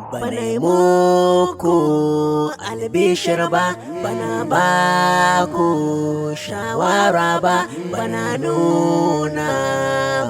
Bana yi muku albishir ba, bana ba ku shawara ba, bana nuna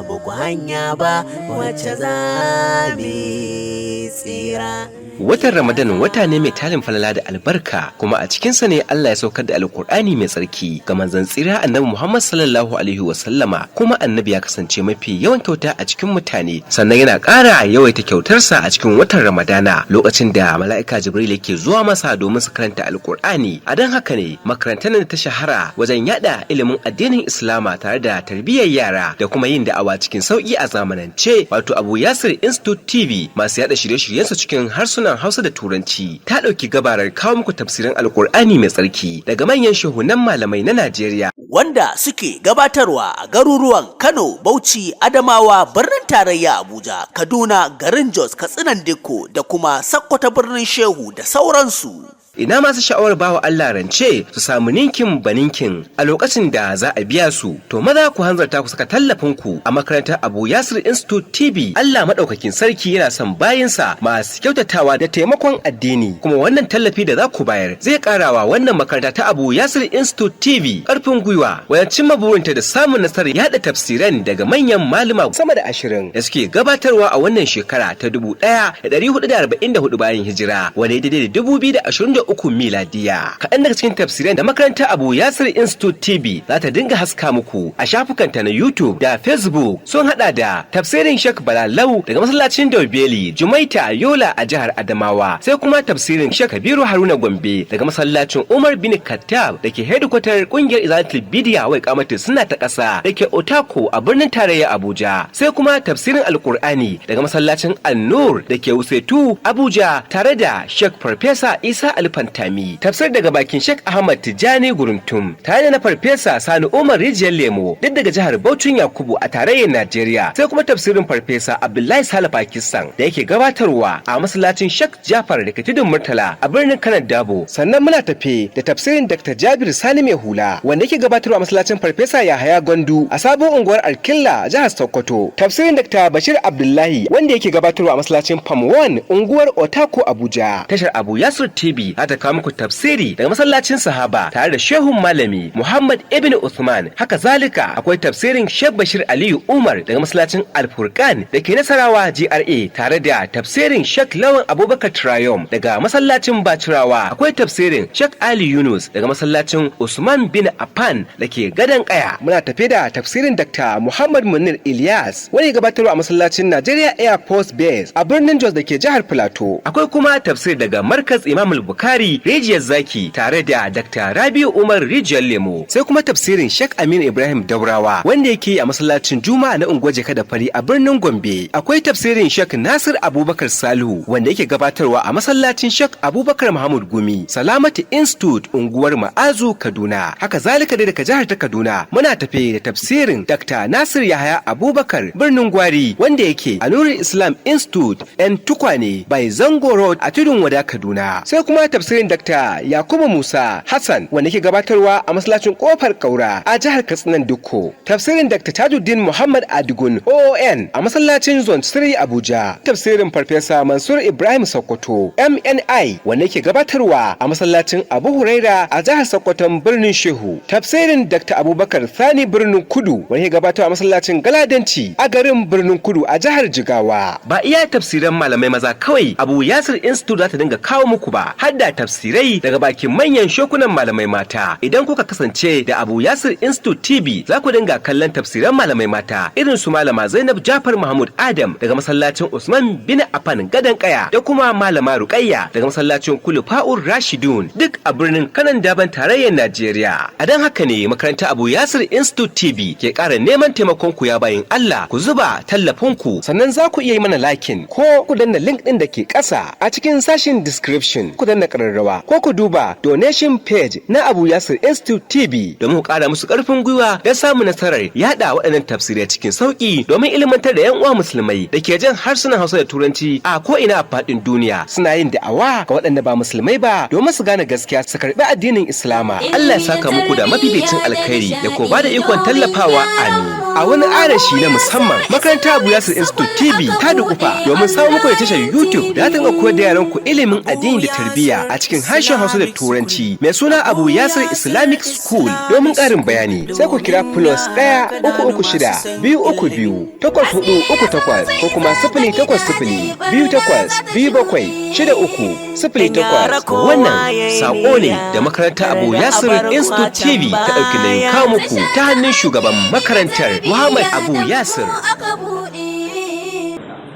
muku hanya ba wacce za mu tsira. Watan Ramadan wata ne mai tarin falala da albarka, kuma a cikinsa ne Allah ya saukar da Alkur'ani mai tsarki ga manzon tsira Annabi Muhammad sallallahu alaihi wasallama. Kuma Annabi ya kasance mafi yawan kyauta a cikin mutane, sannan yana ƙara yawaita kyautarsa a cikin watan Ramadana, lokacin da mala'ika Jibril yake zuwa masa domin su karanta Alkur'ani. A don haka ne makarantar da ta shahara wajen yada ilimin addinin Islama tare da tarbiyyar yara da kuma yin da'awa cikin sauki a zamanance, wato Abu Yasir Institute TV, masu yada shirye-shiryensu cikin harsunan Hausa da Turanci, ta ɗauki gabarar kawo muku tafsirin Alkur'ani mai tsarki daga manyan shehunan malamai na Najeriya. Wanda suke gabatarwa a garuruwan Kano, Bauchi, Adamawa, birnin tarayya Abuja, Kaduna, garin Jos, Katsinan Dikko da kuma Sakkwata birnin Shehu da sauransu. Ina masu sha'awar bawa Allah rance su samu ninkin baninkin a lokacin da za a biya su? To maza ku hanzarta ku saka tallafin ku a makarantar Abu Yasir Institute TV. Allah madaukakin sarki yana son bayinsa masu kyautatawa da taimakon addini, kuma wannan tallafi da za ku bayar zai karawa wannan makaranta ta Abu Yasir Institute TV karfin gwiwa wajen cimma burinta da samun nasarar yada tafsiran daga manyan malama sama da 20 da suke gabatarwa a wannan shekara ta 1444 bayan hijira, wanda ya daidai da 2023 miladiya. Kaɗan daga cikin tafsiran da makarantar Abu Yasir Institute TV za ta dinga haska muku a shafukanta na YouTube da Facebook sun hada da tafsirin Sheikh Balalau daga masallacin Daubeli, Jumaita, Yola a jihar Adamawa, sai kuma tafsirin Sheikh Kabiru Haruna Gombe daga masallacin Umar bin Khattab da ke hedikwatar kungiyar Izalatul Bidiya wai kamata suna ta ƙasa da ke Otako a birnin tarayya Abuja, sai kuma tafsirin Alkur'ani daga masallacin An-Nur da ke Wuse 2, Abuja, tare da Sheikh Farfesa Isa Alfantami, tafsir daga bakin Sheikh Ahmad Tijani Guruntum tare da na Farfesa Sani Umar Rijiyar Lemo, duk daga jihar Bauchin Yakubu a tarayyar Najeriya, sai kuma tafsirin Farfesa Abdullahi Sale Pakistan da yake gabatarwa a masallacin Sheikh Jafar da ke tudun Murtala a birnin Kanan Dabo. Sannan muna tafe da tafsirin Dr. Jabir Sani Mai Hula wanda yake gabatarwa a masallacin Farfesa Yahaya Gwandu a sabon unguwar Arkilla, jihar Sokoto, tafsirin Dr. Bashir Abdullahi wanda yake gabatarwa a masallacin Pam 1, unguwar Otako, Abuja. Tashar Abu Yasir TV za ta kawo muku tafsiri daga masallacin Sahaba tare da shehun malami Muhammad Ibn Uthman. Haka zalika akwai tafsirin Sheikh Bashir Aliyu Umar daga masallacin Alfurqan da ke Nasarawa GRA, tare da tafsirin Sheikh Lawan Abubakar Trayom daga masallacin Bacirawa. Akwai tafsirin Sheikh Ali Yunus daga masallacin Usman bin Affan da ke Gadon Kaya. Muna tafe da tafsirin Dr. Muhammad Munir Ilyas wani gabatarwa a masallacin Nigeria Air Force Base a birnin Jos da ke jihar Plateau. Akwai kuma tafsir daga Markaz Imam Bukhari, Rijiyar Zaki, tare da Dr. Rabiu Umar Rijiyar Lemo, sai kuma tafsirin Sheikh Aminu Ibrahim Daurawa wanda yake a masallacin Juma'a na unguwar Jeka da Fari a birnin Gombe. Akwai tafsirin Sheikh Nasir Abubakar Salihu wanda yake gabatarwa a masallacin Sheikh Abubakar Muhammad Gumi, Salamatu Institute, unguwar Ma'azu, Kaduna. Haka zalika dai daga jihar ta Kaduna muna tafe da tafsirin Dr. Nasir Yahaya Abubakar Birnin Gwari wanda yake a Nurul Islam Institute, yan Tukwane by Zango Road a Tudun Wada, Kaduna, sai kuma tafsirin Dr. Yakubu Musa Hassan wanda yake gabatarwa a masallacin Kofar Kaura a jihar Katsinan Dukko, tafsirin Dr. Tajuddin Muhammad Adigun OON a masallacin Zone 3, Abuja, tafsirin Farfesa Mansur Ibrahim Sokoto MNI wanda yake gabatarwa a masallacin Abu Huraira a jihar Sokoton birnin Shehu, tafsirin Dr. Abubakar Sani Birnin Kudu wanda yake gabatarwa a masallacin Galadanci a garin Birnin Kudu a jihar Jigawa. Ba iya tafsiran malamai maza kawai Abu Yasir Institute za ta dinga kawo muku ba, har da tafsirai daga bakin manyan shokunan malamai mata. Idan kuka kasance da Abu Yasir Institute TV, za ku dinga kallon tafsiran malamai mata irin su Malama Zainab Jafar Mahmud Adam daga masallacin Usman bin Affan, Gadan Kaya, da kuma Malama Ruqayya daga masallacin Kulufa'ur Rashidun, duk a birnin Kanan Daban, tarayyar Najeriya. A don haka ne makaranta Abu Yasir Institute TV ke ƙara neman taimakon ku, ya bayin Allah, ku zuba tallafin ku. Sannan za ku iya yi mana liking ko ku danna link ɗin da ke ƙasa a cikin sashin description, ku danna ƙararrawa, ko ku duba donation page na Abu Yasir Institute TV domin ku ƙara musu ƙarfin gwiwa don samun nasarar yaɗa waɗannan tafsirai cikin sauƙi, domin ilmantar da 'yan uwa musulmai da ke jin harsunan Hausa da Turanci a ko ina a faɗin duniya, suna yin da'awa ga waɗanda ba musulmai ba domin su gane gaskiya su karɓi addinin Islama. Allah ya saka muku da mafificin alkhairi da ko bada ikon tallafawa, amin. A wani arashi na musamman, makarantar Abu Yasir Institute TV ta dukufa domin samun muku da tashar YouTube da ta koyar da yaran ku ilimin addini da tarbiyya a cikin harshen Hausa da Turanci mai suna Abu Yasir Islamic School. Domin ƙarin bayani, sai ku kira +1 336 232 8438 ko kuma 08028276308. Wannan saƙo ne da makarantar Abu Yasir Institute TV ta ɗauki nauyin kawo muku ta hannun shugaban makarantar, Muhammad Abu Yasir.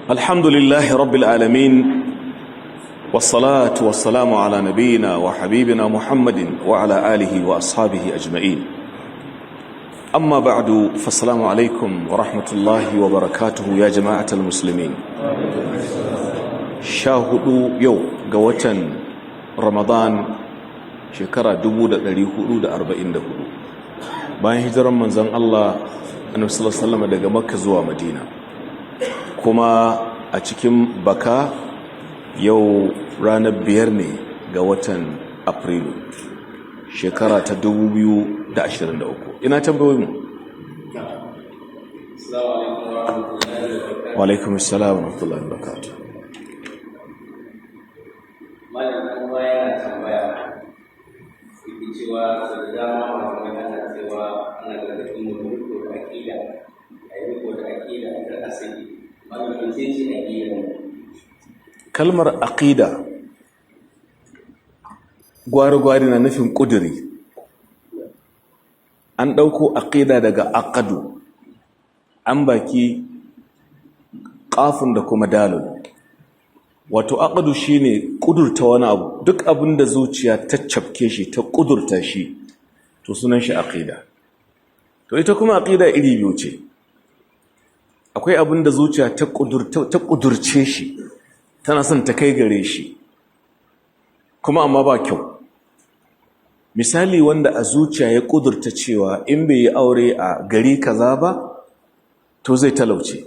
الحمد لله رب العالمين، والصلاة والسلام على نبينا وحبيبنا محمد وعلى آله وأصحابه أجمعين. أما بعد، فالسلام عليكم ورحمة الله وبركاته يا جماعة المسلمين. 14 yau ga watan Ramadan، shekara 1444 bayan hijiran manzon Allah Annabi sallallahu alaihi wasallam daga Makka zuwa Madina، kuma a cikin baka yau ranar 5 ne ga watan Afrilu، shekara ta 2023. Ina tambayoyi mu? Wa alaikum assalam wa rahmatullahi wa barakatuh. Malam, kuma yana tambaya, yake cewa sau da dama malamai ana cewa ana gargaɗin mu da riko da aƙida, a yi riko da aƙida kar a saki. Malam, mece ce aƙida ne? Kalmar aqida gwari-gwari na nufin ƙuduri. An ɗauko aqida daga aqadu، an baki ƙafun da kuma dalun. Wato aqadu shine ƙudurta wani abu. Duk abin da zuciya ta cafke shi، ta ƙudurta shi، to sunan shi aqida. To ita kuma aqida iri biyu ce. Akwai abin da zuciya ta ƙudurce shi، tana son ta kai gare shi kuma, amma ba kyau. Misali, wanda a zuciya ya ƙudurta cewa in bai yi aure a gari kaza ba to zai talauce،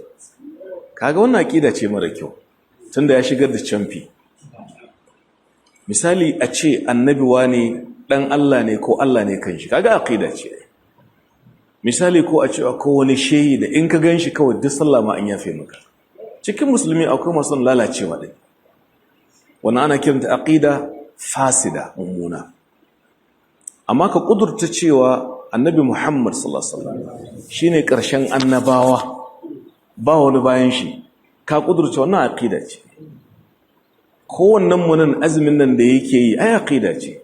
kaga wannan aƙida ce mara kyau، tunda ya shigar da camfi. Misali, a ce annabi wane dan Allah ne ko Allah ne kanshi، kaga aqida ce. Misali, ko a ce ko wani shehi da in ka ganshi kawai duk sallah ma an yafe maka. Cikin musulmi akwai masu lalacewa din. Wannan ana kiranta aqida fasida، mummuna. Amma ka kudurta cewa Annabi Muhammad sallallahu alaihi wasallam shine karshen annabawa، ba wani bayan shi، ka kudurta wannan, aqida ce. Kowannen mu nan azumin nan da yake yi ai aqida ce،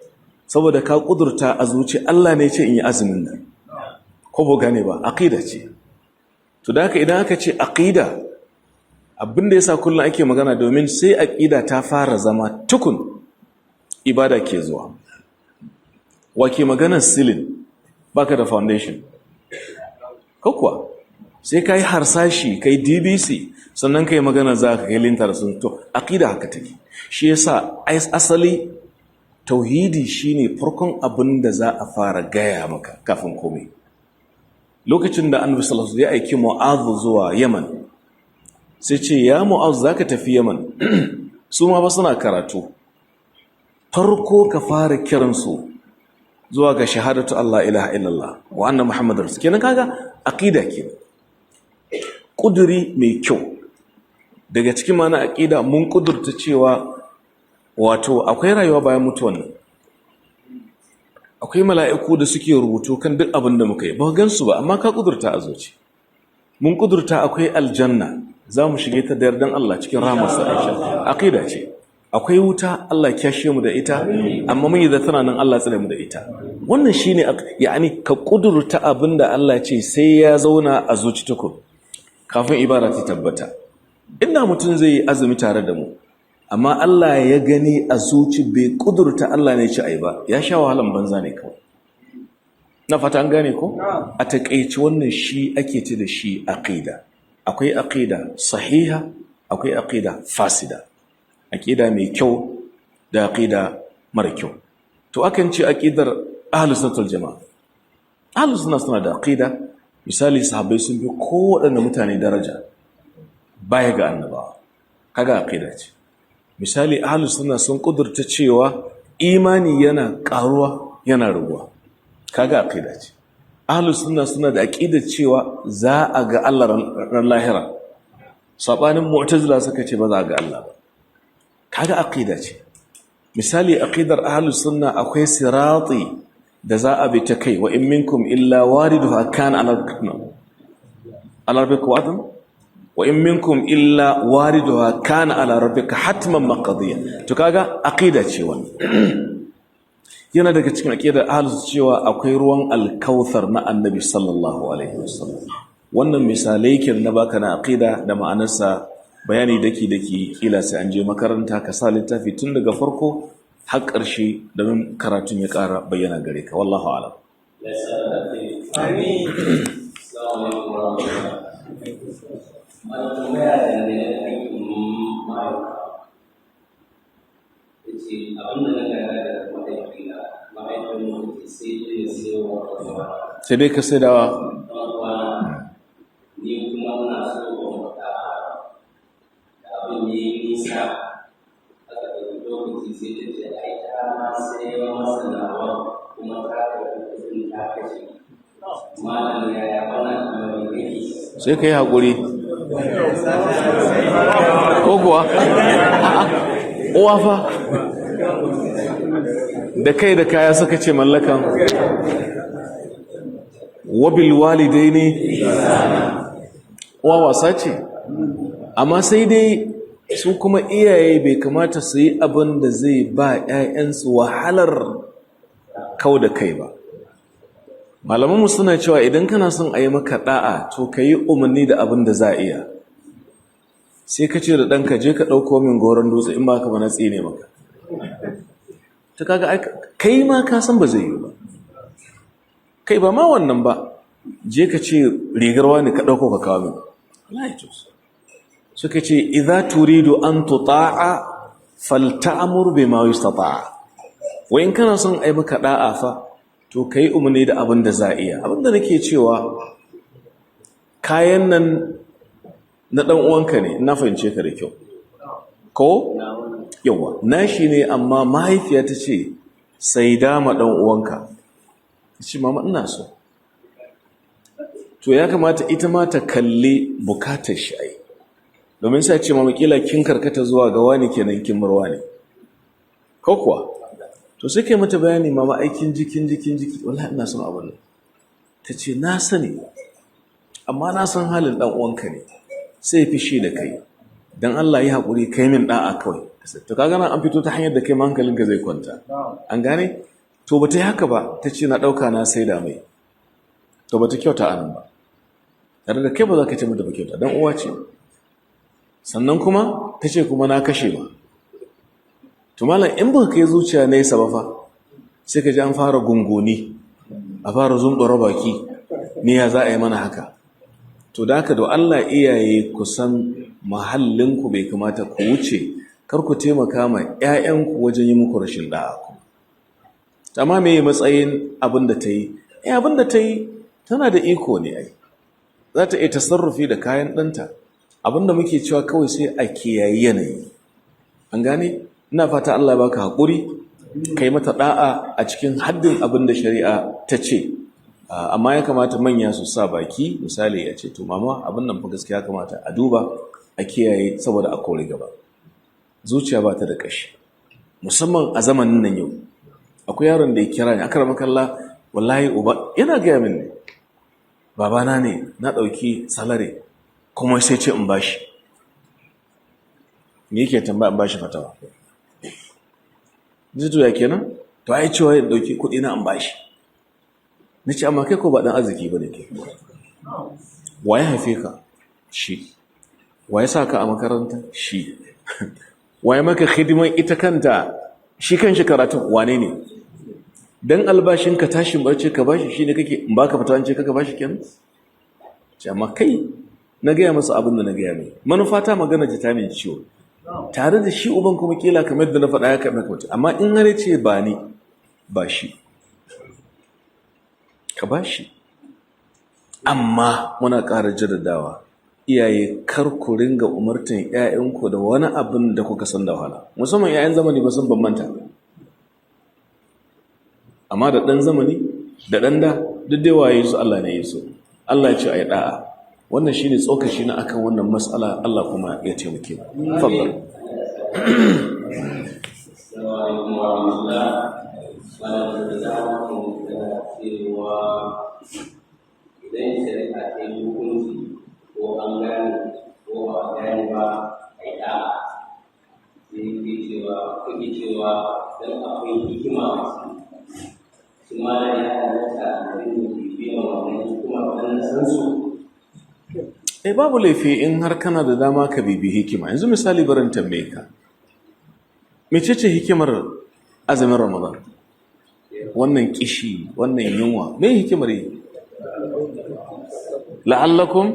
saboda ka kudurta a zuci Allah ne ce in yi azumin nan. Ko ba gane ba? Aqida ce. To da haka idan aka ce aqida، abinda yasa kullum ake magana, domin sai aqida ta fara zama tukun ibada ke zuwa. Wake maganar ceiling, baka da foundation? Ko kuwa sai ka yi harsashi، ka yi DBC، sannan ka yi magana za ka kai lintel sun. To aqida haka take. Shi yasa asali tauhidi shine farkon abin da za a fara gaya maka kafin komai. Lokacin da Annabi sallallahu alaihi wasallam ya aiki Mu'adh zuwa Yaman، sai ce: "Ya Mu'adh، zaka tafi Yaman, su ma ba suna karatu. Farko ka fara kiransu zuwa ga shahadatu Allah ilaha illallah wa anna Muhammadar rasul." Kenan kaga aqida kenan، kuduri mai kyau. Daga cikin mana aqida, mun kudurta cewa wato akwai rayuwa bayan mutuwan nan، akwai mala'iku da suke rubutu kan duk abin da muka yi. Ba gansu ba, amma ka kudurta a zuci. Mun kudurta akwai aljanna، za mu shige ta da yardan Allah cikin rahamarsa Aisha، aqida ce. Akwai wuta، Allah ya kyashe mu da ita، amma mun yi da tana nan، Allah tsare mu da ita. Wannan shine yani ka kudurta abin da Allah ce sai ya zauna a zuci tukun kafin ibada ta tabbata. Inda mutum zai yi azumi tare da mu، amma Allah ya gani a zuci bai kudurta Allah ne ci ai ba، ya sha wahalan banza ne kawai. Na fata an gane ko? A takeici, wannan shi ake ce da shi aqida. Akwai aqida sahiha، akwai aqida fasida، aqida mai kyau da aqida mara kyau. To akan ce aqidar ahlus sunnah wal jamaa. Ahlus sunnah suna da aqida. Misali, sahabbai sun fi kowaɗanne mutane daraja baya ga annabawa، kaga aqida ce. Misali, ahlus sunna sun kudurta cewa imani yana karuwa yana raguwa، kaga aqida ce. Ahlus sunna suna da aqidar cewa za a ga Allah ran lahira. Sabanin Mu'tazila suka ce ba za a ga Allah ba. Kaga aqida ce. Misali, aqidar ahlus sunna akwai sirati da za a bi ta kai, wa in minkum illa wariduha kana ala ala rabbika wa'dan, wa in minkum illa wariduha kana ala rabbika hatman maqdiya. To kaga aqida ce wannan. Yana daga cikin aqidar ahlus cewa akwai ruwan alkauthar na Annabi sallallahu alaihi wasallam. Wannan misalai ke na baka na aqida da ma'anarsa, bayani daki daki kila sai an je makaranta ka sa littafi tun daga farko har ƙarshe domin karatun ya ƙara bayyana gare ka. Wallahu a'lam. Amin. Assalamu alaikum warahmatullahi. Malam, tambaya dangane da aikin ma'aikata. Ya ce abin da na gada daga mahaifina, mahaifinmu ya ce sai dai ya sayo wa ɗan uwana. Sai dai ka sai da Ɗan uwana, ni kuma ina so ban faɗa da abin ya yi nisa. Aka ɗauki lokaci, sai ta ce ai ta ma sayo masa nawa kuma ta karɓi kuɗin ta kashe. Malam, yaya wannan al'amari yake? Sai ka yi haƙuri, ko kuwa uwa fa da kai da kaya suka ce mallakan wabil walidaini. Uwa wasa ce? Amma sai dai su kuma iyaye bai kamata su yi abin da zai ba 'ya'yansu wahalar kau da kai ba. Malamanmu suna cewa idan kana son a yi maka da'a, to ka yi umarni da abin da za a iya. Sai ka ce da ɗanka, "Je ka ɗauko min goron dutse, in ba ka ba na tsine maka." Ta kaga kai ma ka san ba zai yi ba. Kai, ba ma wannan ba, je ka ce rigar wani ka ɗauko ka kawo min. Allah ya cusa. Suka ce idza turidu an tuta'a falta'mur bima yustata'a. Wai in kana son ai maka da'a fa, to kai umarni da abin da za a iya. Abin da nake cewa, kayan nan na dan uwanka ne, na fahimce ka da kyau ko? Yawa, nashi ne, amma mahaifiya ta ce sai dama dan uwanka. Ta ce, "Mama, ina so." To ya kamata ita ma ta kalli bukatar shi ai, domin sai ce, "Mama, kila kin karkata zuwa ga wani kenan, kin murwa ne ko kuwa?" To sai kai mata bayani, "Mama, aikin jikin jikin jiki, wallahi ina son abin nan." Ta ce, "Na sani, amma na san halin dan uwanka ne, sai ya fishi da kai. Dan Allah yi hakuri, kai min da'a kawai." To kaga nan an fito ta hanyar da kai ma hankalinka zai kwanta. An gane? To bata yi haka ba, ta ce na dauka na saida mai. To bata kyauta anan ba, tare da kai ba za ka ce mata ba kyauta, dan uwa ce. Sannan kuma ta ce kuma na kashe ba. To malam, in ba kai zuciya nesa ba fa, sai ka ji an fara gunguni, a fara zumbura baki, ni ya za a yi mana haka? To da haka, da Allah iyaye, ku san mahallinku, bai kamata ku wuce. Kar ku taimaka ma 'ya'yanku wajen yi muku rashin da'a ku. Amma me matsayin abin da ta yi? Eh, abin da ta yi, tana da iko ne ai, za ta iya tasarrufi da kayan ɗanta. Abin da muke cewa kawai, sai a kiyaye yanayi. An gane? Ina fata Allah ya baka haƙuri, kai mata da'a a cikin haddin abin da shari'a ta ce. Amma ya kamata manya su sa baki, misali ya ce, "To mama, abin nan fa gaskiya kamata a duba, a kiyaye saboda a kore gaba." Zuciya ba ta da ƙashi, musamman a zamanin nan yau. Akwai yaron da ya kira ni, "Akramakallah, wallahi uba yana gaya min ne, babana ne, na ɗauki salary kuma sai ce in bashi." Me yake tambaya? In bashi fatawa. Ji, to ya kenan? To ai cewa ya ɗauki kuɗi na in bashi. Na ce, "Amma kai ko ba ɗan arziki ba ne ke. Wa ya haife ka? Shi. Wa ya sa ka a makaranta? Shi. Wa ya maka hidiman ita kanta, shi kan shi karatun? Wane ne? Dan albashin ka tashin barci ka bashi, shi ne kake in baka fita an ce kaka bashi kenan?" Ce, amma kai, na gaya masa abin da na gaya mai. Manufa ta, magana ji ta min ciwo. Tare da shi uban kuma kila kamar da na faɗa ya kamar kamar, amma in har ya ce ba ni ba shi, ka ba shi. Amma muna ƙara jaddadawa, iyaye, kar ku ringa umartan 'ya'yanku da wani abin da kuka san da wahala, musamman 'ya'yan zamani ba sun bambanta. Amma da ɗan zamani da ɗan da Duk dai waye su, Allah ne ya su. Allah ya ce ai da'a. Wannan shine tsokaci na akan wannan mas'ala. Allah kuma ya taimake mu. Faddal. Assalamu alaikum wa rahmatullah. Malam, da dama mun tana cewa idan shari'a ta yi hukunci, ko an gane ko ba a gane ba, a yi da'a. Sai yake cewa, kuke cewa dan akwai hikima a ciki. Shi malam, ya halatta a dinga bibiyan wannan hikima don na san su? Eh, babu laifi in har kana da dama ka bibi hikima. Yanzu misali, barin tambaye ka. Mecece hikimar azumin Ramadan? Wannan kishi, wannan yunwa, me hikimar yi? La'allakum,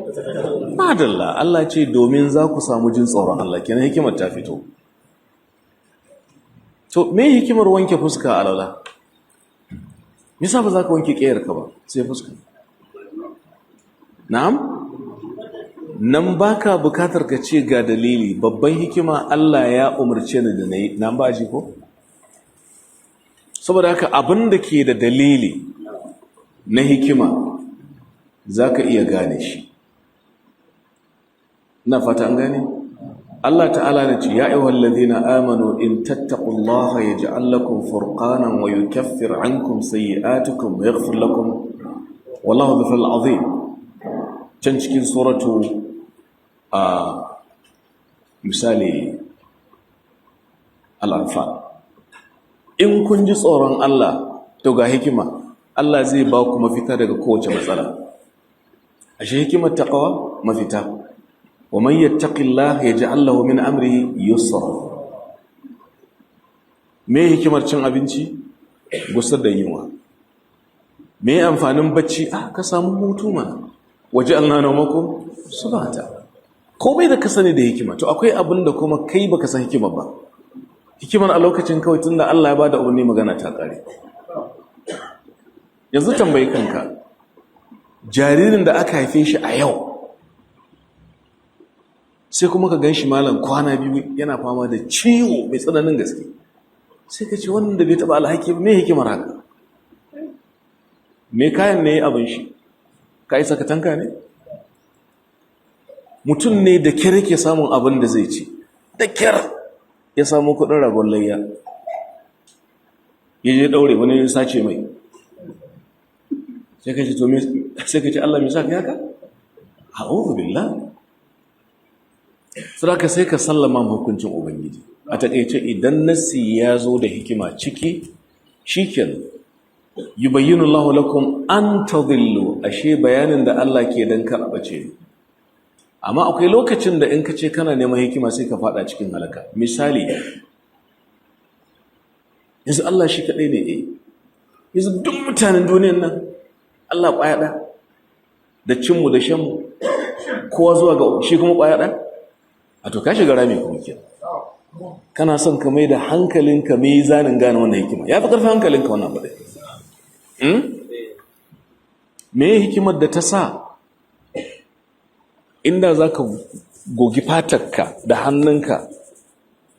madalla. Allah ce domin za ku samu jin tsoron Allah. Kenan hikimar ta fito. To me hikimar wanke fuska a alwala? Me yasa ba za ka wanke ƙeyarka ba sai fuska? Na'am? Nan baka bukatar ka ce ga dalili. Babban hikima, Allah ya umarce ni da nayi. Nan ba ji ko? Saboda haka, abin da ke da dalili na hikima zaka iya gane shi. Ina fata an gane. Allah ta'ala ne ce, ya ayyuhal ladina amanu, in tattaqullaha yaj'al lakum furqanan wa yukaffir ankum sayyi'atikum wa yaghfir lakum, wallahu dhul azim. Can cikin suratu a misali Al-Anfal, in kun ji tsoron Allah, to ga hikima, Allah zai ba ku mafita daga kowace matsala. Ashe hikimar taqwa mafita. Wa man yattaqillaha yaj'al lahu min amrihi yusra. Me hikimar cin abinci? Gusar da yunwa. Me amfanin bacci? Ah, ka samu hutu mana. Waje an gano mako subata. Komai da ka sani da hikima. To akwai abin da kuma kai baka san hikima ba. Hikimar a lokacin kawai, tunda Allah ya bada umarni, magana ta kare. Yanzu tambayi kanka, jaririn da aka haife shi a yau, sai kuma ka gan shi, malam, kwana 2 yana fama da ciwo mai tsananin gaske, sai ka ce wannan da bai taba alhaki ba, me hikimar haka? Me kayan ne abin shi? Ka isa ka tanka ne? Mutum ne da kyar yake samun abin da zai ci, da kyar ya samu kudin ragon layya, ya je daure wani ya sace mai, sai ka ce to, sai ka ce Allah mai sa ka haka? A'udhu billah. Saboda sai ka sallama hukuncin Ubangiji. A takeice, idan nasi ya zo da hikima ciki, shikenan. Yubayyinu Allahu lakum an tadhillu. Ashe bayanin da Allah ke dan kar a bace. Amma akwai lokacin da in ka ce kana neman hikima, sai ka fada cikin halaka. Misali, yanzu Allah shi kadai ne. Eh, yanzu duk mutanen duniyan nan, Allah kwaya ɗaya, da cinmu da shanmu kowa zuwa ga shi kuma kwaya ɗaya. A to ka shiga rami kuma kenan. Kana son ka mai da hankalinka mai zanin gane wannan hikima, ya fi ƙarfin hankalinka wannan faɗi. Me hikimar da ta sa inda za ka gogi fatarka da hannunka,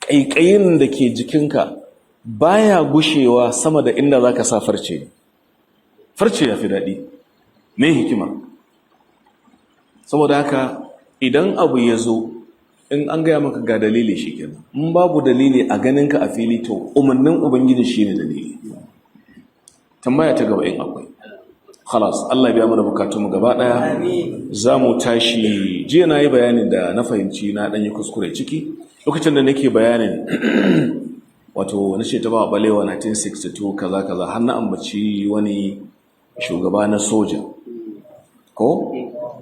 ƙaiƙayin da ke jikinka baya gushewa sama da inda za ka sa farce? Farce ya fi daɗi. Me hikima? Saboda haka, idan abu ya zo, in an gaya maka ga dalili, shi kenan. In babu dalili a ganinka a fili, to umarnin Ubangiji shi ne dalili. Tambaya ta gaba in akwai. Khalas, Allah biya mana bukatunmu gaba daya. Za mu tashi. Jiya na yi bayanin da na fahimci na ɗan yi kuskure ciki lokacin da nake bayanin, wato na ce Tafawa Balewa 1962 kaza kaza, har na ambaci wani shugaba na soja ko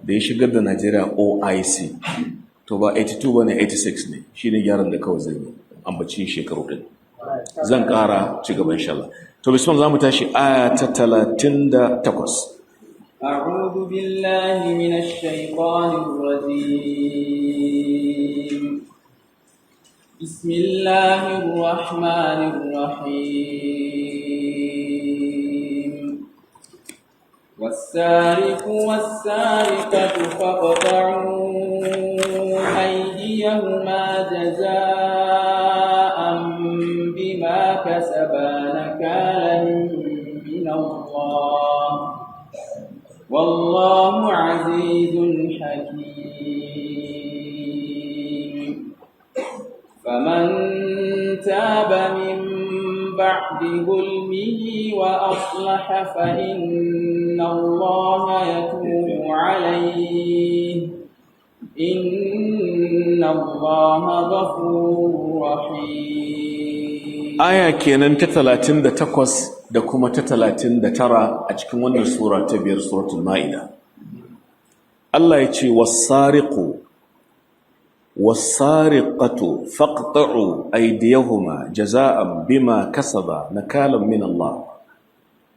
da ya shigar da Najeriya OIC. To ba 82 ba ne, 86 ne. Shi ne gyaran da kawai zai yi, ambaci shekaru ɗin. Zan ƙara ci gaba insha Allah. To bismillah, za mu tashi aya ta 38. أعوذ بالله من الشيطان الرجيم. بسم الله الرحمن الرحيم. والسارق والسارقة فاقطعوا أيديهما جزاء بما كسبا نكالا من الله. والله عزيز حكيم. فمن تاب من بعد ظلمه وأصلح فإن الله يتوب عليه، إن الله غفور رحيم. Aya kenan ta 38 da kuma ta 39 a cikin wannan sura ta biyar, Suratul Ma'ida. Allah ya ce: "Was-sariqu was-sariqatu faqta'u aydiyahuma jaza'an bima kasaba nakalan min Allah,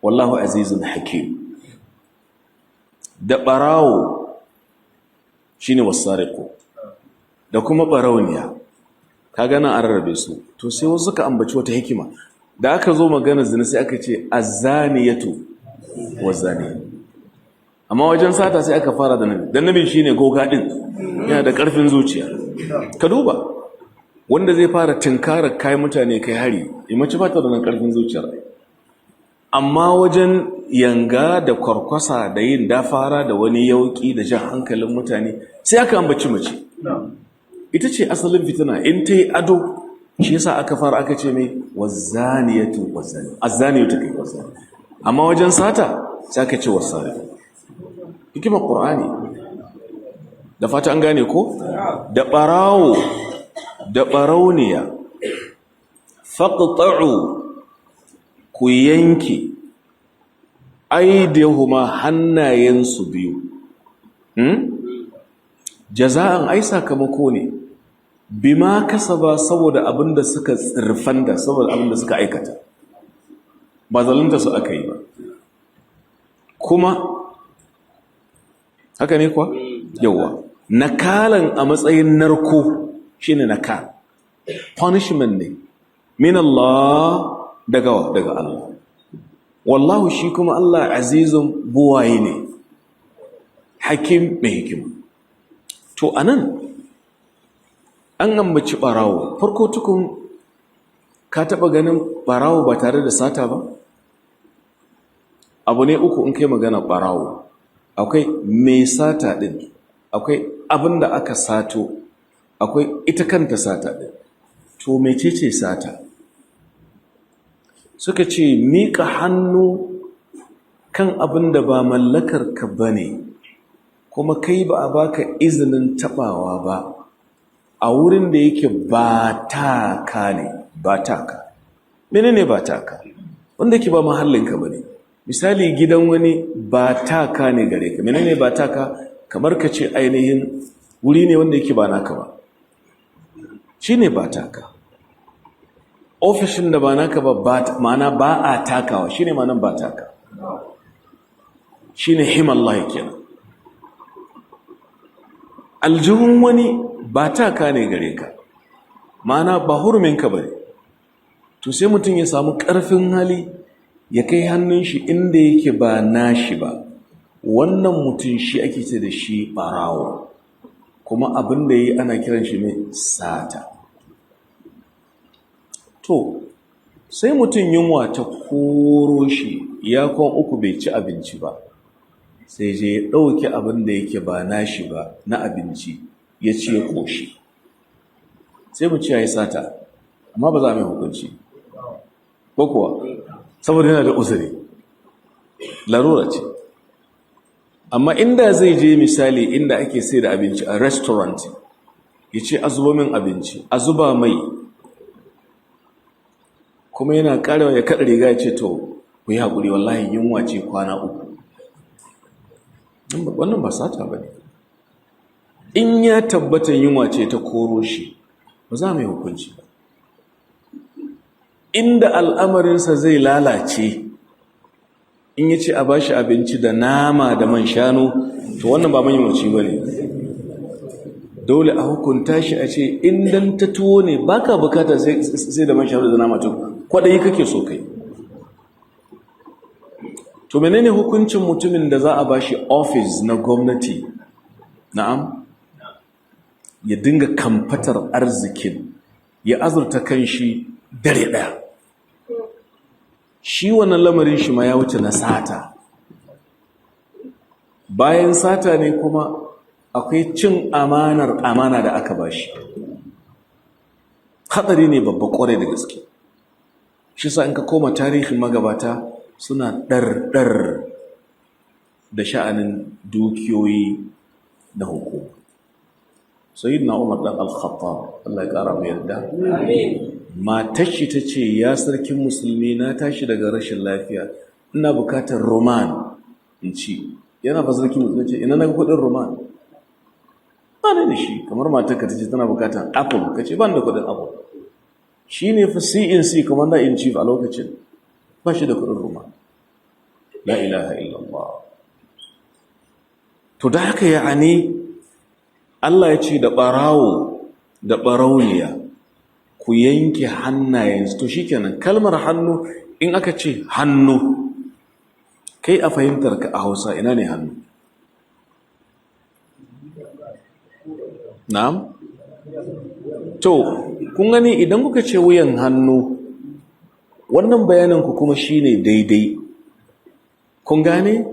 wallahu azizun hakim." Da barawo, shine was-sariqu, da kuma barauniya, kaga nan an rarrabe su. To sai wasu suka ambaci wata hikima: da aka zo magana zina, sai aka ce "azzaniyatu wazani", amma wajen sata sai aka fara da nabi, dan nabi shine goga din, yana da karfin zuciya. Ka duba wanda zai fara tinkarar kai mutane, kai hari, mace ba ta da nan karfin zuciyar. Amma wajen yanga da kwarkwasa da yin dafara da wani yauki da jan hankalin mutane, sai aka ambaci mace. Ita ce asalin fitina in ta yi ado. Shi yasa aka fara aka ce mai "wazaniyatu wazani", "azzaniyatu" kai, "wazani". Amma wajen sata sai aka ce "wasari". Hikimar Qur'ani, da fata an gane ko? Da barawo da barauniya, "faqta'u", ku yanke, "aydihuma", hannayensu biyu. "Jaza'an", ai sakamako ne, "bima kasaba", saboda abinda suka tsirfanda, saboda abinda suka aikata. Ba zalunta su aka yi ba kuma, haka ne kuwa? Yawa, "nakalan", a matsayin narko, shine nakal, punishment ne, "min Allah", daga wa? Daga Allah. "Wallahu", shi kuma Allah, "azizun", buwaye ne, "hakim", mai hikima. To anan an ambaci barawo farko tukun. Ka taba ganin barawo ba tare da sata ba? Abu ne uku in kai magana barawo: akwai mai sata din, akwai abin da aka sato, akwai ita kanta sata din. To mecece sata? Suka ce miƙa hannu kan abin da ba mallakar ka bane, kuma kai ba a baka izinin tabawa ba, a wurin da yake ba taka ne, ba taka. Menene ba taka? Wanda yake ba mahallinka bane. Misali, gidan wani ba taka ne gare ka. Menene ba taka? Kamar ka ce ainihin wuri ne wanda yake ba naka ba, shine ba taka. Ofishin da ba naka ba, ma'ana ba a takawa, shine ma'anan ba taka, shine himallahi kenan. Aljihun wani ba taka ne gare ka, ma'ana ba huruminka ba ne. To sai mutum ya samu ƙarfin hali ya kai hannun shi inda yake ba nashi ba, wannan mutum shi ake ce da shi ɓarawo, kuma abin da yi ana kiran shi mai sata. To sai mutum yunwa ta koro shi, ya kwan 3 bai ci abinci ba, sai je ya ɗauki abin da yake ba nashi ba na abinci, ya ci ya ƙoshi. Sai mu ce ya yi sata, amma ba za a mai hukunci ko kuwa? Saboda yana da uzuri, larura ce. Amma inda zai je, misali, inda ake sai da abinci a restaurant, ya ce a zuba min abinci, a zuba mai, kuma yana karewa ya kaɗa riga ya ce, "To ku yi haƙuri, wallahi yunwa ce kwana 3," wannan ba sata ba ne. In ya tabbata yunwa ce ta koro shi, ba za mu yi hukunci ba. Inda al'amarinsa zai lalace, in ya ce a ba shi abinci da nama da man shanu, to wannan ba mayunwaci ba ne. Dole a hukunta shi, a ce in dan ta tuwo ne, baka bukata sai da man shanu da nama, to kwaɗayi kake so kai. To menene hukuncin mutumin da za a ba shi ofis na gwamnati, na'am, ya dinga kamfatar arzikin, ya azurta kan shi dare ɗaya? Shi wannan lamarin shi ma ya wuce na sata. Bayan sata ne kuma akwai cin amanar amana da aka bashi. Hatsari ne babba kwarai da gaske. Shi sa in ka koma tarihin magabata, suna ɗarɗar da sha'anin dukiyoyi na hukuma. Sayyidina Umar dan Al-Khattab, Allah ya kara mai yarda, matar shi ta ce, "Ya sarkin musulmi, na tashi daga rashin lafiya, ina bukatar roman in ci." Yana fa sarkin musulmi, ce, "Ina na kudin roman? Ba ne da shi." Kamar matar ka ta ce tana bukatar apple, ka ce, "Ban da kudin apple." Shi ne fa CNC, commander in chief, a lokacin ba shi da kudin roman. La ilaha illallah. To da haka ya'ani Allah ya ce da ɓarawo da ɓarauniya ku yanke hannayensu. To shikenan, kalmar hannu, in aka ce hannu, kai a fahimtar ka a Hausa, ina ne hannu? Na'am. To kun gani, idan kuka ce wuyan hannu, wannan bayanin ku kuma shine daidai, kun gane?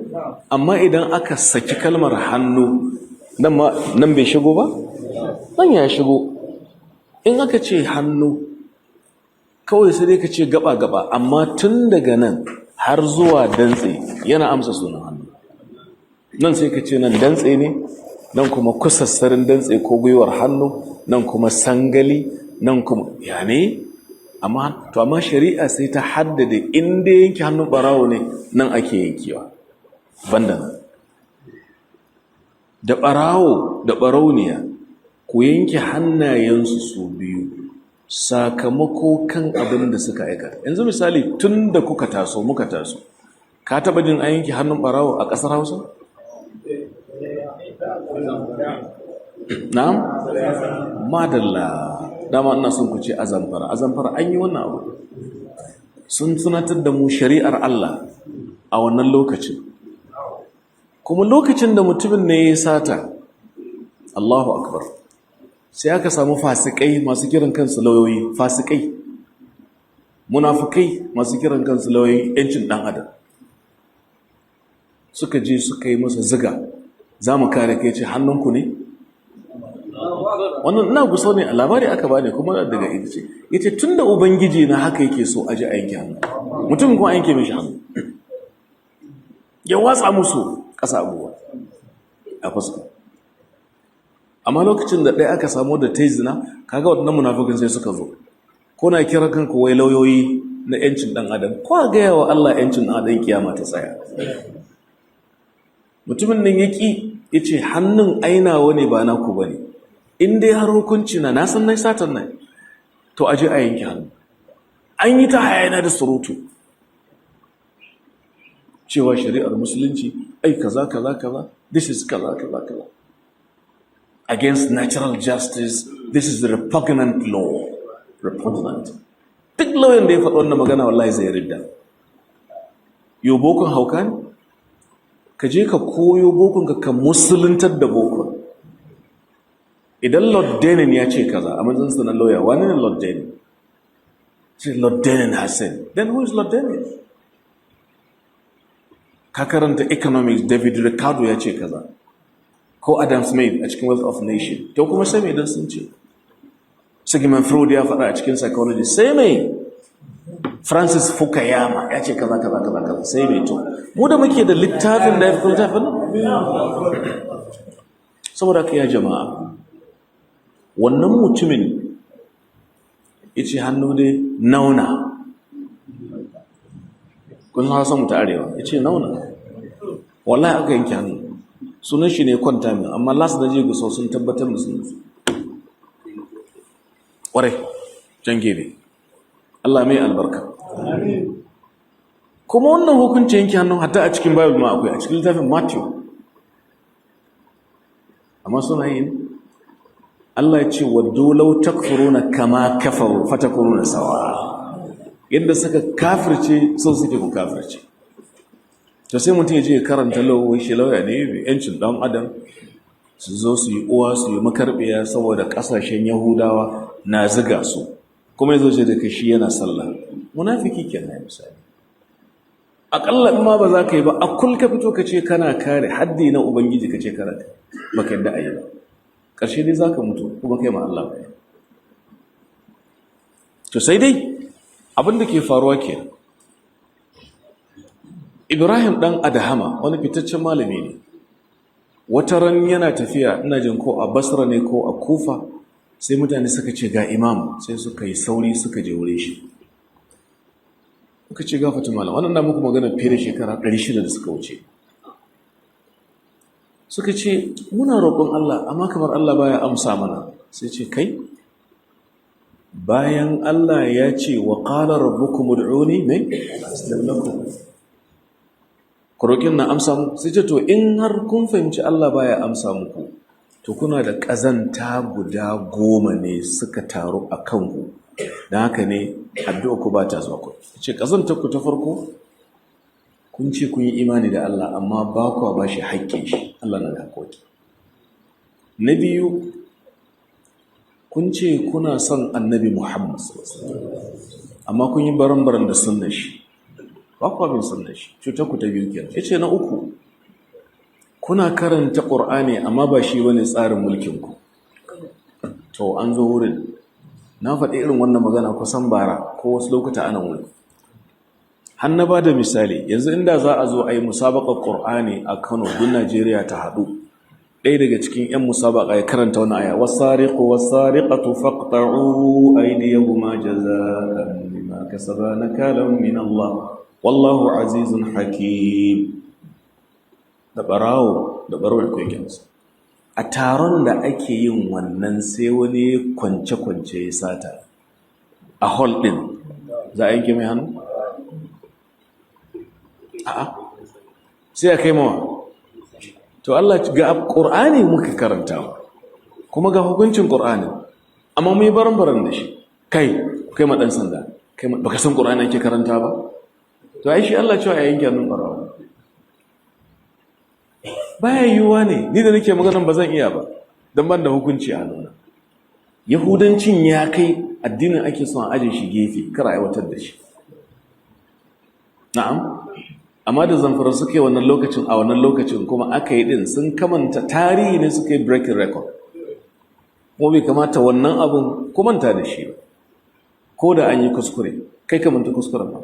Amma idan aka saki kalmar hannu, nan ma nan bai shigo ba, nan ya shigo. In aka ce hannu kawai, sai dai ka ce gaba-gaba, amma tun daga nan har zuwa dantse yana amsa sunan hannu. Nan sai ka ce nan dantse ne, nan kuma kusassarin dantse ko gwiwar hannu, nan kuma sangali, nan kuma ya ne. Amma to, amma shari'a sai ta haddade inda yanke hannun barawo ne, nan ake yankewa, banda nan. Da barawo da barauniya, ku yanke hannayensu su biyu sakamako kan abin da suka aikata. Yanzu misali, tun da kuka taso, muka taso, ka taba jin an yanke hannun barawo a ƙasar Hausa? Na'am, madalla. Dama ina son ku ce a Zamfara. A Zamfara an yi wannan abu. Sun tunatar da mu shari'ar Allah a wannan lokacin. Kuma lokacin da mutumin ne ya sata, Allahu akbar, sai aka samu fasikai masu kiran kansu lauyoyi, fasikai, munafukai masu kiran kansu lauyoyi yancin dan adam, suka je suka yi masa ziga, "Za mu kare kai." Ce, "Hannunku ne wannan?" Ina gusa ne, a labari aka bani kuma daga ita ce. Yace, "Tunda ubangiji na haka yake so, aje a yanke hannu mutum." Kuma a yanke mishi hannu, ya watsa musu ƙasa abubuwa a fuska. Amma lokacin da ɗaya aka samu da ta yi zina, kaga waɗannan munafukan sai suka zo, ko na kira kanku wai lauyoyi na yancin ɗan adam, ko a gaya wa Allah yancin ɗan adam, kiyama ta tsaya. Mutumin nan ya ƙi, ya ce, "Hannun ainawa ne, ba naku ba ne. In dai har hukunci na, na san na satan nan, to aje a yanke hannu." An yi ta hayana da surutu cewa shari'ar musulunci ai kaza kaza kaza, this is kaza kaza kaza, against natural justice, this is the repugnant law, repugnant. Duk lauyan da ya faɗi wannan magana, wallahi zai ridda. Yau bokon hauka ne? Ka je ka koyo bokon ka, ka musuluntar da bokon. Idan Lord Denning ya ce kaza a matsayin na lawyer, wani ne Lord Denning? Ce Lord Denning has said, then who is Lord Denning? Ka karanta economics, David Ricardo ya ce kaza, ko Adam Smith a cikin Wealth of Nation, to kuma sai mai don sun ce? Sigmund Freud ya faɗa a cikin psychology, sai mai? Francis Fukuyama ya ce kaza kaza kaza kaza, sai mai? To mu da muke da littafin da ya fi littafin. Saboda ka, ya jama'a, wannan mutumin ya ce hannu dai nauna, kun hausa mu ta arewa, ya ce nauna. Wallahi aka yanke hannu. Sunan shi ne kwanta min, amma last da je Gusau sun tabbatar da sunansu. Ƙwarai, can gebe, Allah mai albarka. Kuma wannan hukunci yanke hannu, hatta a cikin Bible ma akwai, a cikin littafin Matthew. Amma suna yin? Allah ya ce, "Waddu law takfuruna kama kafaru fatakununa sawa." Yadda suka kafirce, so suke ku kafirce. To sai mutum ya je ya karanta law, shi lauya ne, yancin dan adam, su zo su yi uwa su yi makarbiya saboda kasashen Yahudawa na ziga su, kuma ya zo ce da kashi yana sallah. Munafiki kenan. Misali. Aƙalla in ma ba za ka yi ba, a kul ka fito ka ce kana kare haddi na Ubangiji, ka ce kana ba ka yadda a yi ba. Ƙarshe dai za ka mutu kuma kai ma Allah bayani. To sai dai abin da ke faruwa ke, Ibrahim ɗan Adahama wani fitaccen malami ne. Wata ran yana tafiya, ina jin ko a Basra ne ko a Kufa, sai mutane suka ce ga imam, sai suka yi sauri suka je wurin shi. Suka ce, "Gafata malam," wannan na muku magana fiye da shekara 600 da suka wuce. Suka ce, "Muna roƙon Allah, amma kamar Allah baya amsa mana." Sai ce, "Kai, bayan Allah ya ce, 'Wa qala rabbukum ud'uni mai astajib lakum,' ku roƙin na amsa muku." Sai ce, "To in har kun fahimci Allah baya amsa muku, to kuna da ƙazanta guda 10 ne suka taru a kanku, don haka ne addu'a ku ba ta zuwa ku." Ce, "Ƙazantar ku ta farko, kun ce kun yi imani da Allah, amma ba ku ba shi haƙƙin shi. Allah na da haƙƙoƙi. Na biyu, kun ce kuna son Annabi Muhammad, amma kun yi baran-baran da sunnar shi, ba ku bin sunnar shi. Cutar ku ta biyu kenan." Yace, "Na uku, kuna karanta Qur'ani, amma ba shi bane tsarin mulkin ku." To an zo wurin. Na faɗi irin wannan magana kusan bara ko wasu lokuta ana wurin, har na ba da misali. Yanzu inda za a zo a yi musabakar Qur'ani a Kano, duk Najeriya ta haɗu, ɗaya daga cikin 'yan musabaka ya karanta wani aya, "Wasariqu wasariqatu faqta'u aydiyahuma jazaa'an bima kasaba nakalan min Allah, wallahu azizun hakim." Da barawo da barawo ya kai a taron da ake yin wannan, sai wani kwance-kwance ya sata a hall ɗin, za a yanke mai hannu? A'a, sai a kai mawa. To Allah, ga Qur'ani muka karanta, kuma ga hukuncin Qur'ani, amma mu yi baran-baran da shi. Kai kai ma dan sanda, kai baka san Qur'ani ake karanta ba? To ai shi Allah cewa ya yanke hannun barawo baya yiwuwa ne. Ni da nake maganan ba zan iya ba, don ban da hukunci a nuna. Yahudancin ya kai addinin ake son a aje shi gefe, kar a aiwatar da shi. Na'am, amma da Zamfara suka yi wannan lokacin, a wannan lokacin kuma aka yi din, sun kamanta tarihi ne, suka yi breaking record. Kuma bai kamata wannan abun kumanta da shi ba, ko da an yi kuskure, kai kamanta kuskuren ba.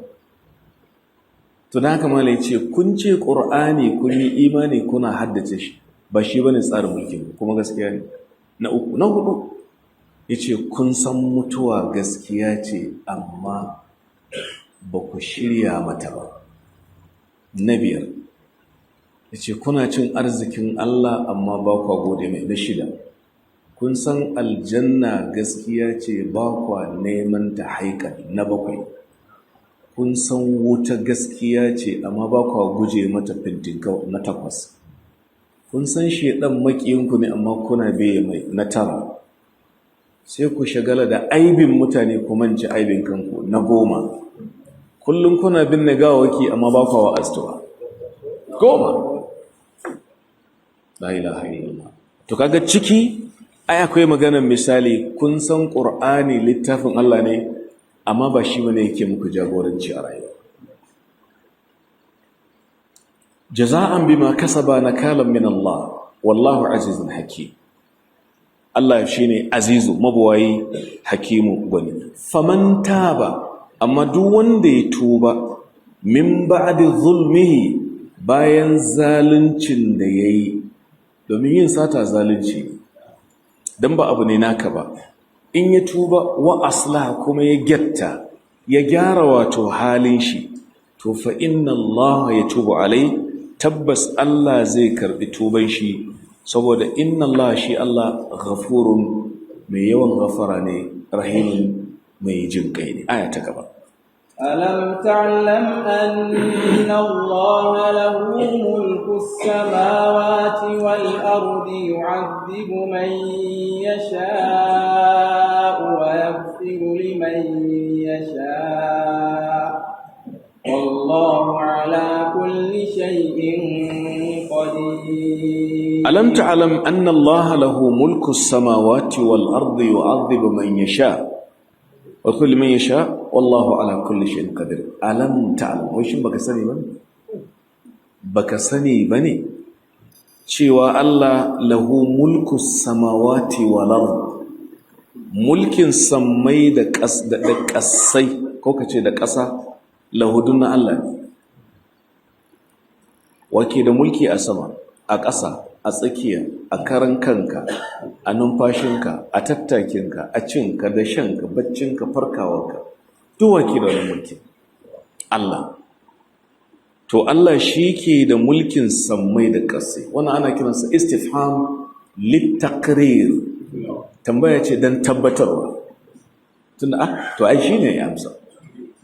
To da haka malai ce, kun ce Ƙur'ani kun yi imani, kuna haddace shi, ba shi bane tsarin mulkin, kuma gaskiya ne. Na uku. Na hudu, yace, kun san mutuwa gaskiya ce, amma ba ku shirya mata ba. Na biyar, yace, kuna cin arzikin Allah, amma ba ku gode mai. Na shida, kun san aljanna gaskiya ce, ba kwa neman ta haikal. Na bakwai, kun san wuta gaskiya ce, amma ba kwa guje mata fintinkau. Na takwas, kun san shedan makiyinku ne, amma kuna biye mai. Na tara, sai ku shagala da aibin mutane, ku mance aibin kanku. Na 10, kullum kuna binne gawawaki, amma ba kwa wa'aztuwa. 10. La ilaha illallah. To kaga ciki ai akwai maganar misali, kun san Qur'ani littafin Allah ne, amma ba shi bane yake muku jagoranci a rayuwa. Jaza'an bima kasaba nakalan min Allah, wallahu azizun hakim. Allah shine azizu, mabuwayi, hakimu, gwani. Faman taba, amma duk wanda ya tuba, min ba'di zulmihi, bayan zaluncin da yayi, domin yin sata zalunci dan ba abu ne naka ba, in ya tuba, wa aslaha, kuma ya gyatta, ya gyara wato halin shi, to fa inna Allah yatubu alai, tabbas Allah zai karbi tuban shi, saboda inna Allah, shi Allah, ghafurun, mai yawan ghafara ne, rahimun, mai jin kai ne. Aya ta gaba. ألم تعلم أن الله له ملك السماوات والأرض يعذب من يشاء ويغفر لمن يشاء، والله على كل شيء قدير. ألم تعلم أن الله له ملك السماوات والأرض يعذب من يشاء ويغفر لمن يشاء، والله على كل شيء قدير؟ ألم تعلم، wai shin baka sani ba? Baka sani bane cewa Allah lahu mulku samawati wal ard, mulkin sammai da ƙas da ƙasai, ko kace da ƙasa, lahu dunna Allah ne. Wake da mulki a sama, a ƙasa, a tsakiya, a karan kanka, a numfashinka, a tattakinka, a cinka da shanka, baccinka, farkawarka, duk wake da wani mulki? Allah. To Allah shi ke da mulkin sammai da ƙasai. Wannan ana kiransa istifham littaqrir, tambaya ce don tabbatarwa, tunda to ai shine ya amsa.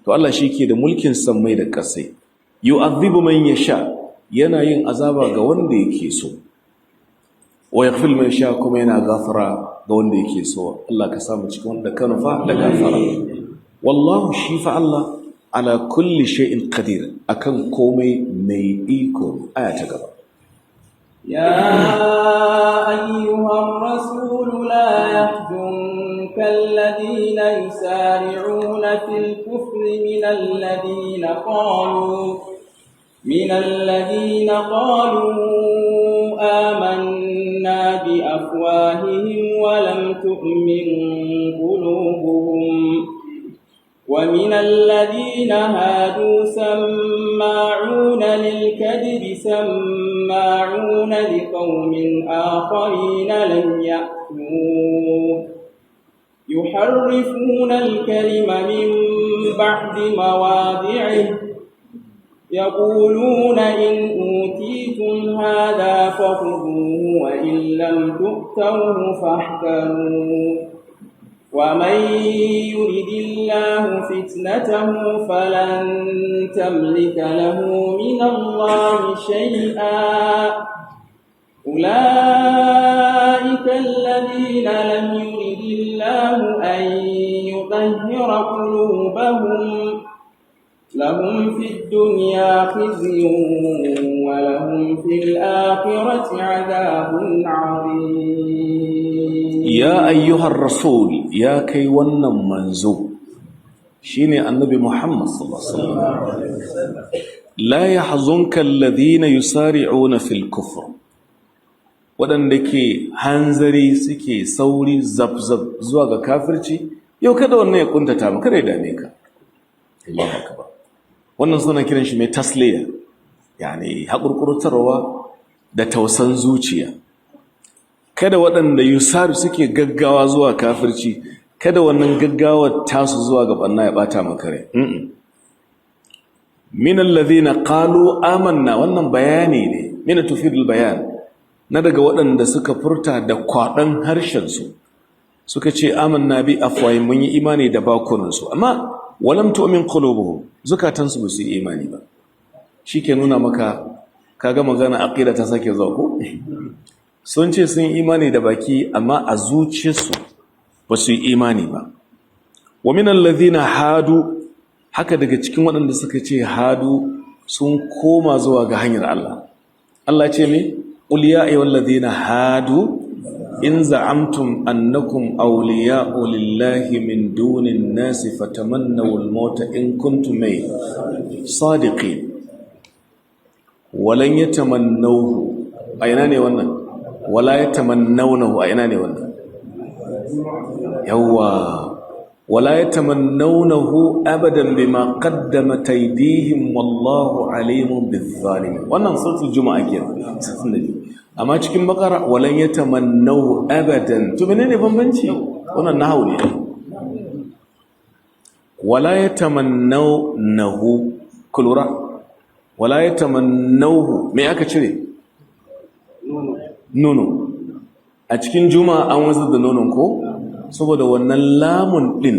To Allah shi ke da mulkin sammai da ƙasai. Yu'adhibu man yasha, yana yin azaba ga wanda yake so, wa yaghfir man yasha, kuma yana gafara ga wanda yake so. Allah ka samu cikin wanda ka nufa da gafara. Wallahu, shi fa Allah, ala kulli shay'in qadir, akan komai mai iko. Aya ta gaba. يا أيها الرسول، لا يحزنك الذين يسارعون في الكفر من الذين قالوا آمنا بأفواههم ولم تؤمن قلوبهم، ومن الذين هادوا سماعون للكذب، سماعون لقوم آخرين لم يأتوك، يحرفون الكلم من بعد مواضعه، يقولون إن أوتيتم هذا فخذوه وإن لم تؤتوه فاحذروا، ومن يرد الله فتنته فلن تملك له من الله شيئا. أولئك الذين لم يرد الله أن يطهر قلوبهم، لهم في الدنيا خزي ولهم في الآخرة عذاب عظيم. Ya ayyuhar rasul, ya kai wannan manzo, shine Annabi Muhammad sallallahu alaihi wasallam, la yahzunka alladhina yusari'una fil kufr, waɗanda ke hanzari, suke sauri zab-zab zuwa ga kafirci yau, kada wannan ya kuntata maka, kada ya dame ka. Allahu akbar! Wannan suna kiran shi mai tasliya, yani haƙurƙurtarwa da tausan zuciya. Kada waɗanda yusari suke gaggawa zuwa kafirci, kada wannan gaggawar tasu zuwa ga ɓanna ya ɓata maka rai. Min alladhina qalu amanna, wannan bayani ne, min tufidul bayan, na daga waɗanda suka furta da kwaɗan harshen su, suka ce amanna bi afwahihim, mun yi imani da bakunansu, amma walam tu'min qulubuhum, zukatansu ba su yi imani ba. Shike nuna maka, kaga magana aqida ta sake zuwa ko? Sun ce sun yi imani da baki, amma a zuciyarsu ba su yi imani ba. Wa min alladhina hadu, haka daga cikin waɗanda suka ce hadu, sun koma zuwa ga hanyar Allah. Allah ce me? Qul ya ayyuhal ladhina hadu in za'amtum annakum awliya'u lillahi min dunin nasi fatamannaw al-mauta in kuntum may sadiqin. Walan yatamannawhu, a ina ne wannan? Wala yatamannawnahu, a ina ne wannan? Yawwa, wala yatamannawnahu abadan bima qaddamat aydihim wallahu alimun bizzalimin. Wannan suratul Juma'a kenan, 62. Amma cikin Bakara, walan yatamannahu abadan. To menene bambanci? Wannan nahwu ne. Wala yatamannawnahu, kulura, wala yatamannawhu, me aka cire? Nono. A cikin Juma'a an wanzar da nonon ko? Saboda wannan lamun din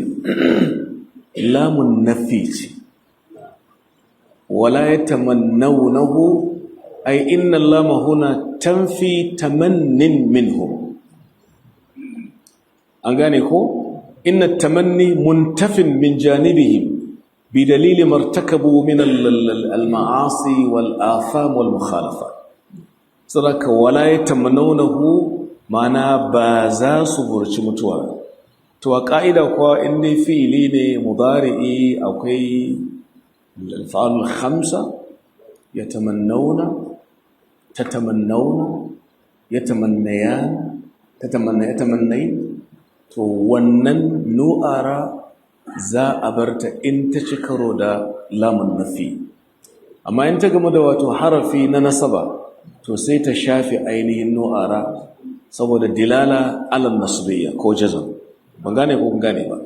lamun nafi ce. Wala yatamannawnahu, ay inna lama huna tanfi tamannin minhum. An gane ko? Inna tamanni muntafin min janibihim bidalili martakabu min al-ma'asi wal atham wal mukhalafat. Saboda wala yatamannawnahu, mana ba za su burci mutuwa. To a ka'ida kuwa, in dai fi'ili ne mudari'i, akwai al-af'al khamsa. Yatamannauna, tatamannauna, yatamannayan, tatamanna, yatamannayin. To wannan nu'ara za a barta in ta ci karo da lamun nafi. Amma in ta gama da wato harafi na nasaba, to sai ta shafe ainihin nu'ara saboda dilala alal nasbiyya ko jazm. Ban gane ko kun gane ba.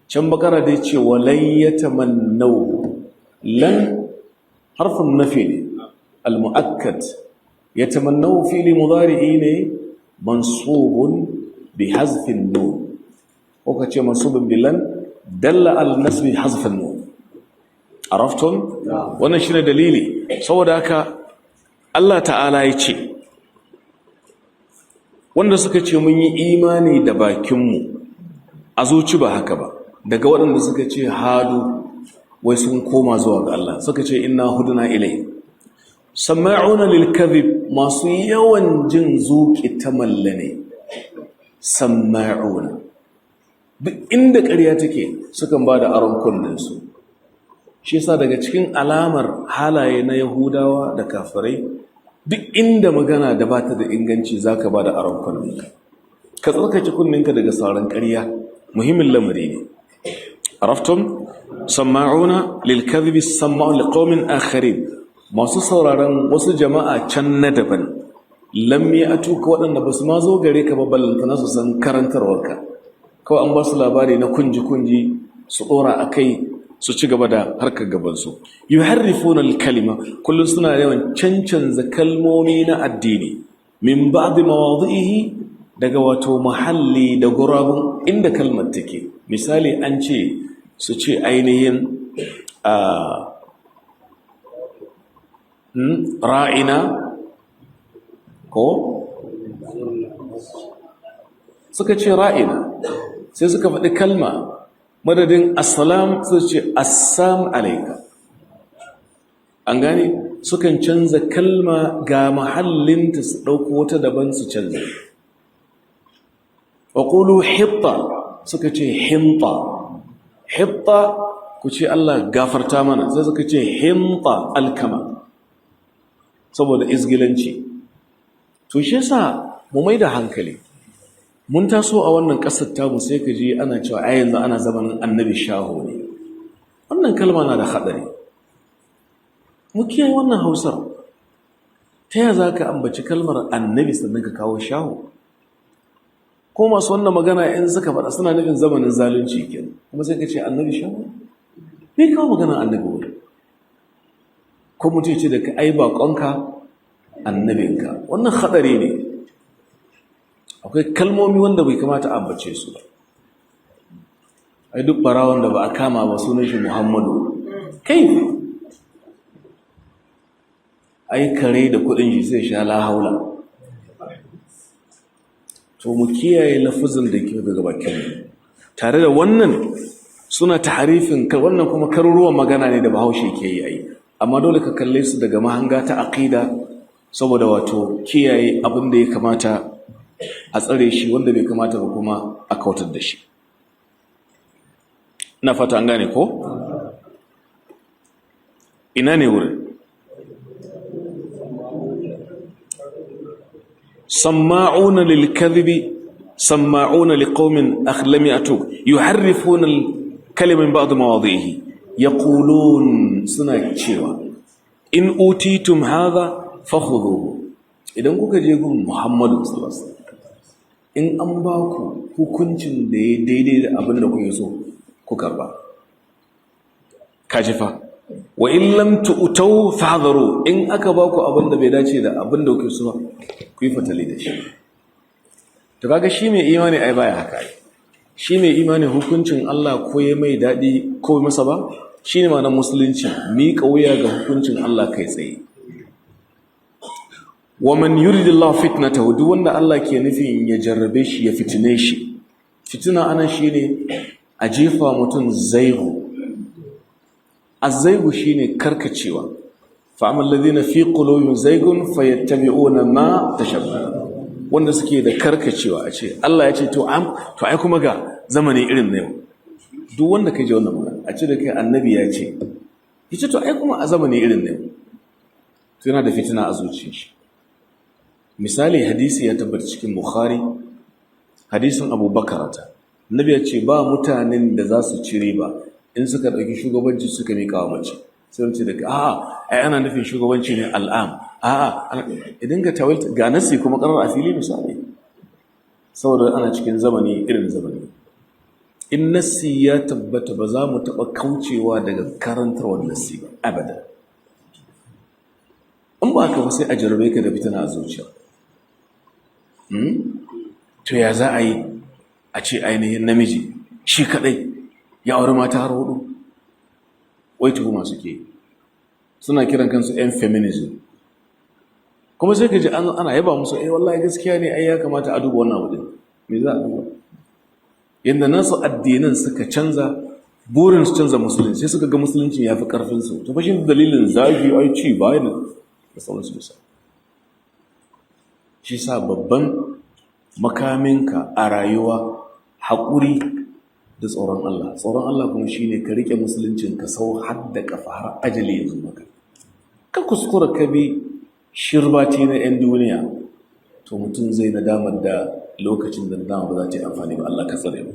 Can Bakara dai ce walan yatamannaw, lan harfin nafi ne al-mu'akkad, yatamannaw fi'li mudari'i ne mansubun bi hazfin nun, ko kace mansubun bilan dalla al nasbi hazfin nun. Araftum? Wannan shine dalili. Saboda haka Allah ta'ala ya ce wanda suka ce mun yi imani da bakinmu, a zuci ba haka ba, daga waɗanda suka ce hadu, wai sun koma zuwa ga Allah, suka ce inna huduna ilai, sama'una lil kadhib, masu yawan jin zuƙi ta malla ne. Sama'una, duk inda ƙarya take sukan ba da aron kunninsu. Shi yasa daga cikin alamar halaye na Yahudawa da kafirai, duk inda magana da bata da inganci zaka ba da aron kunninka, ka tsarkake kunninka daga sauran ƙarya. Muhimmin lamari ne. Araftum? Sama'una lil kadhibi, sama'un liqaumin akharin, masu sauraron wasu jama'a can na daban, lam ya'tuka, waɗanda basu ma zo gare ka ba, ballantana su san karantarwarka. Kawai an ba su labari na kunji kunji su ɗora akai su ci gaba da harkar gabansu. Yuharrifuna al-kalima, kullum suna yawan cancanza kalmomi na addini, min ba'd mawadhihi, daga wato muhalli da gurabun inda kalmar take. Misali, an ce su ce ainihin ra'ina, ko suka ce ra'ina, sai suka faɗi kalma madadin assalam su ce assam alaika. An gane? Sukan canza kalma ga mahallinta su ɗauko wata daban su canza. Wa qulu hitta, suka ce hinta. Hitta, ku ce Allah gafarta mana, sai suka ce hinta, alkama, saboda izgilanci. To shi yasa mu mai da hankali. Mun taso a wannan ƙasar tamu, sai ka ji ana cewa ai yanzu ana zamanin Annabi shaho ne. Wannan kalma na da haɗari. Mu kiyaye wannan Hausar. Ta ya za ka ambaci kalmar Annabi sannan ka kawo shaho? Ko masu wannan magana in suka faɗa suna nufin zamanin zalunci kenan, kuma sai ka ce Annabi shaho? Me kawo magana Annabi wuri? Ko mutum ce da ka ai baƙonka annabinka, wannan haɗari ne. Akwai kalmomi wanda bai kamata a ambace su ba. Ai duk barawon da ba a kama ba sunan shi Muhammadu. Kai, ai kare da kudin shi sai sha la haula. To mu kiyaye lafuzin da ke daga bakin mu. Tare da wannan suna taharifin wannan, kuma karuruwan magana ne da Bahaushe ke yi ai, amma dole ka kalle su daga mahanga ta aqida, saboda wato kiyaye abin da ya kamata a tsare shi, wanda bai kamata ba kuma a kautar da shi. Ina fata an gane. Ko ina ne wurin? Samma'una lil kadhibi, samma'una liqaumin lam ya'tuk, yuharrifuna al kalima min ba'd mawadhihi, yaqulun, suna cewa in utitum hadha fakhudhuhu. Idan kuka je gun Muhammadu sallallahu alaihi wasallam, in an ba ku hukuncin da ya daidai da abin da kuke so, ku karba. Kaji fa. Wa in lam tu'tau fahdharu, in aka ba ku abin da bai dace da abin da kuke so ba, ku yi fatali da shi. To kaga shi mai imani ai baya haka ai. Shi mai imani hukuncin Allah ko ya mai daɗi ko masa ba, shi ne ma'anar musulunci, miƙa wuya ga hukuncin Allah kai tsaye. Wa man yuridillahu fitnatahu, duk wanda Allah ke nufin ya jarrabe shi, ya fitine shi. Fitina anan shine a jefa mutum zaihu. Azzaigu shine karkacewa. Fa amma alladhina fi qulubihim zaigun fayattabi'una ma tashabbaha. Wanda suke da karkacewa, a ce Allah ya ce, to am to ai kuma ga zamani irin na yau. Duk wanda kai ji wannan magana, a ce da kai Annabi ya ce, yace to ai kuma a zamani irin na yau. To yana da fitina a zuciyar shi. Misali, hadisi ya tabbata cikin Bukhari, hadisin Abu Bakarata. Nabi ya ce ba mutanen da za su ci riba in suka ɗauki shugabanci suka miƙa wa mace. Sai wani ce daga, a'a, ai ana nufin shugabanci ne al'am, a'a, idan ga tawil ga nasi kuma karar a fili. Misali, saboda ana cikin zamani irin zamani, in nasi ya tabbata, ba za mu taɓa kaucewa daga karantarwar nasi ba, abada. In ba haka ba, sai a jarabe ka da fitina a zuciya. To ya za a yi a ce ainihin namiji shi kadai ya auri mata har hudu? Wai tuhuma suke, suna kiran kansu 'yan feminism, kuma sai ka ji ana yaba musu, "Eh, wallahi gaskiya ne, ai ya kamata a duba wannan abu din." Me za a duba? Yadda nasu addinan suka canza, burin su canza musulunci, sai suka ga musulunci ya fi karfin su. To fashin dalilin zafi, ai ci bayan da sauransu. Bisa shi sa babban makaminka a rayuwa haƙuri da tsoron Allah. Tsoron Allah kuma shine ka rike musuluncin ka sau har da kafa har ajali ya zo maka. Ka kuskura ka bi shirbati na 'yan duniya, to mutum zai nadamar da lokacin da nadama ba za ta yi amfani ba. Allah ka tsare mu.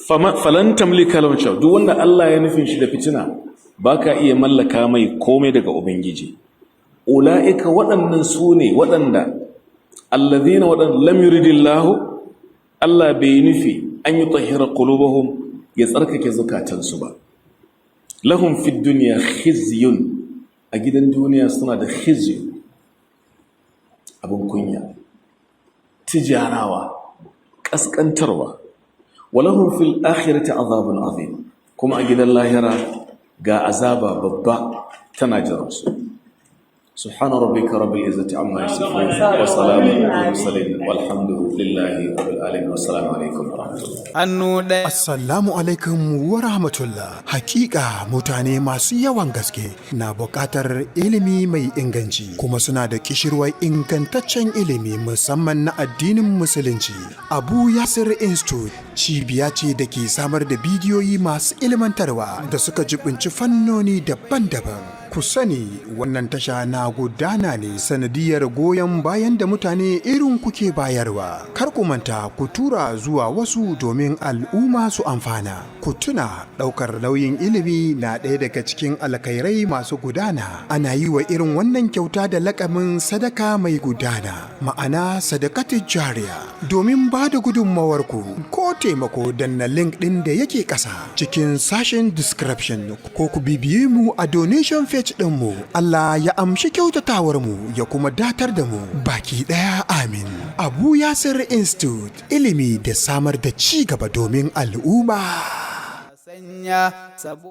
Falan tamlika lahum shay. Duk wanda Allah ya nufin shi da fitina, baka iya mallaka mai komai daga ubangiji. Ulaika, waɗannan su ne waɗanda, alladhina, waɗanda, lam yuridillahu, Allah bai nufi, an yutahhira qulubahum, ya tsarkake zukatansu ba. Lahum fid dunya khizyun, a gidan duniya suna da khizyun, abin kunya, tijarawa, kaskantarwa. Walahum fil akhirati azabun azim, kuma a gidan lahira ga azaba babba tana jiransu. Subhana rabbika rabbil izzati amma yasifun wa salamun alal mursalin, walhamdulillahi rabbil alamin. Wassalamu alaikum wa rahmatullah. Hannu ɗaya. Assalamu alaikum wa rahmatullah. Hakika mutane masu yawan gaske na buƙatar ilimi mai inganci, kuma suna da kishirwar ingantaccen ilimi, musamman na addinin Musulunci. Abu Yasir Institute cibiya ce da ke samar da bidiyoyi masu ilmantarwa da suka jibinci fannoni daban-daban. Ku sani, wannan tasha na gudana ne sanadiyar goyon bayan da mutane irin kuke bayarwa. Kar ku manta ku tura zuwa wasu domin al'umma su amfana. Ku tuna, ɗaukar nauyin ilimi na ɗaya daga cikin alkhairai masu gudana. Ana yi wa irin wannan kyauta da lakamin sadaka mai gudana, ma'ana sadakatu jariya. Domin ba da gudunmawarku ko taimako, danna link ɗin da yake ƙasa cikin sashen description, ko ku bibiye mu a donation page ɗinmu. Allah ya amshi kyautatawar mu ya kuma datar da mu baki ɗaya, amin. Abu Yasir Institute, ilimi da samar da ci gaba domin al'umma. Sanya sabo.